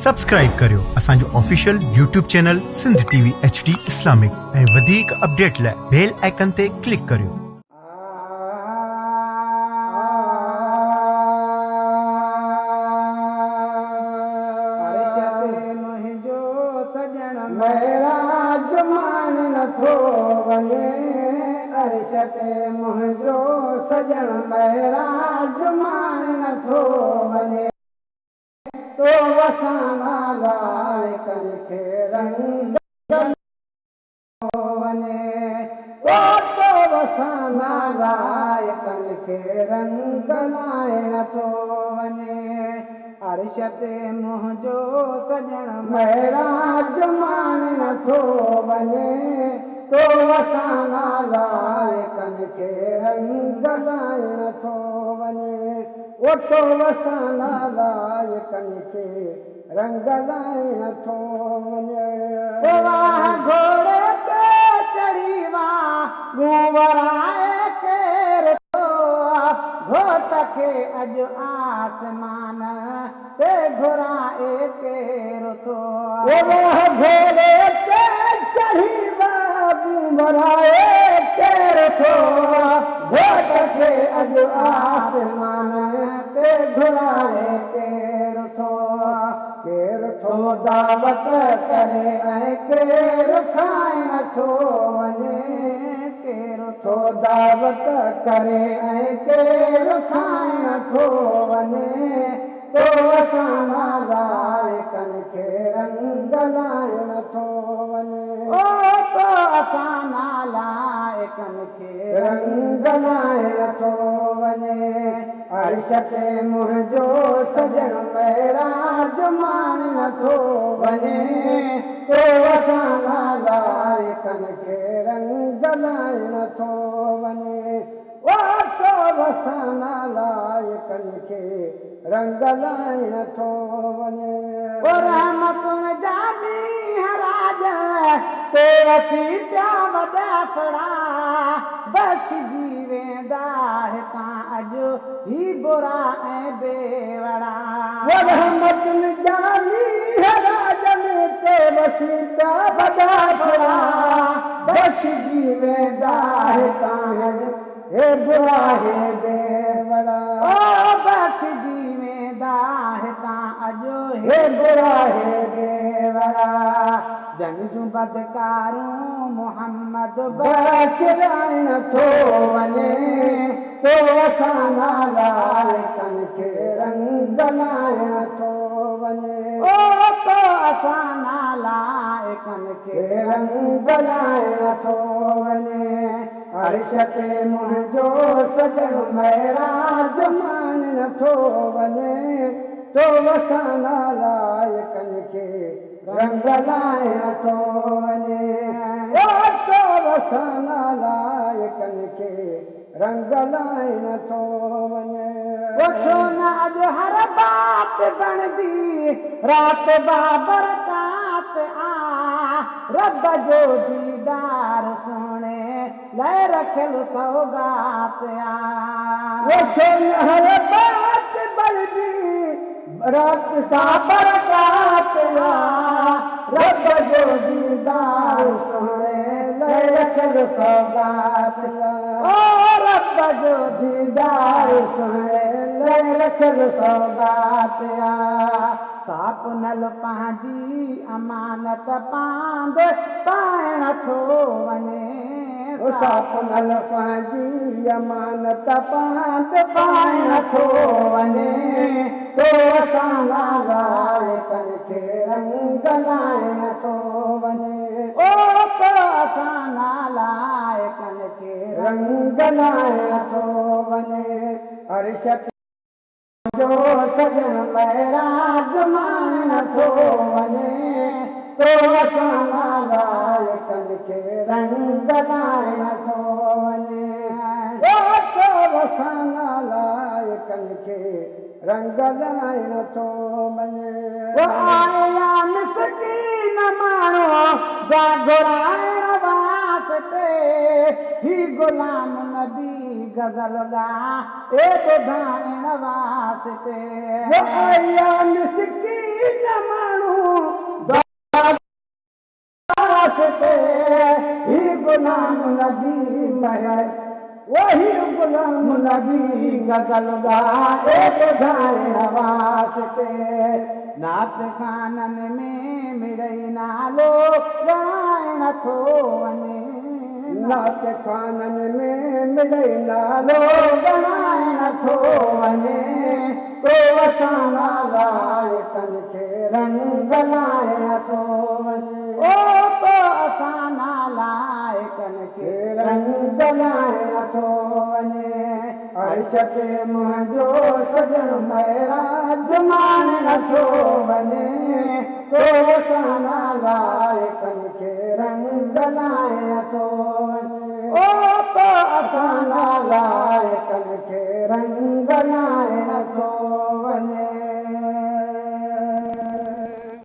Subscribe ڪريو اسان جو official YouTube channel Sindh T V H D Islamic ۽ وڌيڪ اپڊيٽ لاء بيل آئيڪن تي ڪلڪ ڪريو. عرش تي منهنجو سڄڻ معراج ماڻي نٿو وڃي عرش تي منهنجو سڄڻ معراج ماڻي نٿو وڃي تو وسان لائقن کي رنگ وڃي او تو وسان لائقن کي رنگ لائڻ ٿو وڃي عرش تي منهنجو سڄڻ معراج ماڻي نٿو وڃي تو وسان لائقن کي رنگ لائڻ ٿو وڃي او تو وسان لائقن کي رنگ لائڻ ٿو وڃي. واهه گهوڙي تي چڙهي واڳون ورائي ڪير ٿو گهوٽ کي اڄ آسمان تي گهرائي ڪير ٿو. واهه گهوڙي تي چڙهي واڳون ورائي ڪير ٿو گهوٽ کي اڄ آسمان تي گهرائي ڪير ٿو. ڪير ٿو دعوت ڪري ۽ ڪير کائڻ ٿو وڃي ڪير ٿو دعوت ڪري ۽ ڪير کائڻ ٿو وڃي تو اسان لائقن کي رنگ لائڻ ٿو وڃي او تو اسان لائقن کي رنگ لائڻ ٿو وڃي عرش تي منهنجو سڄڻ معراج ماڻي نٿو وڃي تو اسان لائقن کي رنگ لائڻ ٿو وڃي او تو اسان لائقن کي رنگ لائڻ ٿو وڃي. او رحمتن جا مينهن راڄ تي وسي پيا وڏا ڦڙا بخشجي ويندا هتان اڄ هي برا ۽ بيوڙا. او رحمتن جا مينهن راڄ تي وسي پيا وڏا ڦڙا بخشجي ويندا هتان اڄ هي برا هي بيوڙا. او بخشجي ويندا هتان اڄ هي برا هي بيوڙا. جن جون بدڪارون محمد بخشرائڻ ٿو وڃي تو اسان لائقن کي رنگ لائڻ ٿو وڃي او تو اسان لائقن کي رنگ لائڻ ٿو وڃي عرش تي منهنجو سڄڻ معراج ماڻي نٿو وڃي تو اسان لائقن کي رنگ لائڻ ٿو وڃي او تو اسان لائقن کي رنگ لائڻ ٿو وڃي. او ڇو نه اڄ هر بات بڻبي رات بابرڪات آ رب جو ديدار سهڻي لئه رکيل سوغات آ. او ڇو نه هر بات بڻبي رات بابرڪات آ رب جو ديدار سهڻي لئه رکيل سوغات آ. او رب جو ديدار سهڻي لئه رکيل سوغات آ. ساپنل پنهنجي امانت پاند پائڻ ٿو وڃي. ساپنل پنهنجي امانت پاند پائڻ ٿو وڃي تو اسان لائقن کي رنگ لائڻ ٿو وڃي. او تو اسان لائقن کي رنگ لائڻ ٿو وڃي. عرش تي منهنجو سڄڻ معراج ماڻي نٿو وڃي تو اسان لائقن کي رنگ لائڻ ٿو وڃي. او تو اسان لائقن کي رنگ لائڻ ٿو وڃي. او آيا مسڪين ماڻهو جا گهرائڻ واسطي هي غلام نبي غزل ڳا اي ٻڌائڻ واسطي. او آيا مسڪين ماڻهو غلام نبي مهر، وهي غلام نبي غزل ڳائي ٻڌائڻ واسطي. نعت خوانن ۾ مڙئي نالو ڳڻائڻ ٿو وڃي، نعت خوانن ۾ مڙئي نالو ڳڻائڻ ٿو وڃي. تو اسان لائقن کي رنگ لائڻ ٿو وڃي، او تو اسان لائقن کي رنگ لائڻ ٿو وڃي. عرش تي منهنجو سڄڻ معراج ماڻڻ ٿو وڃي، تو اسان لائقن کي رنگ لائڻ ٿو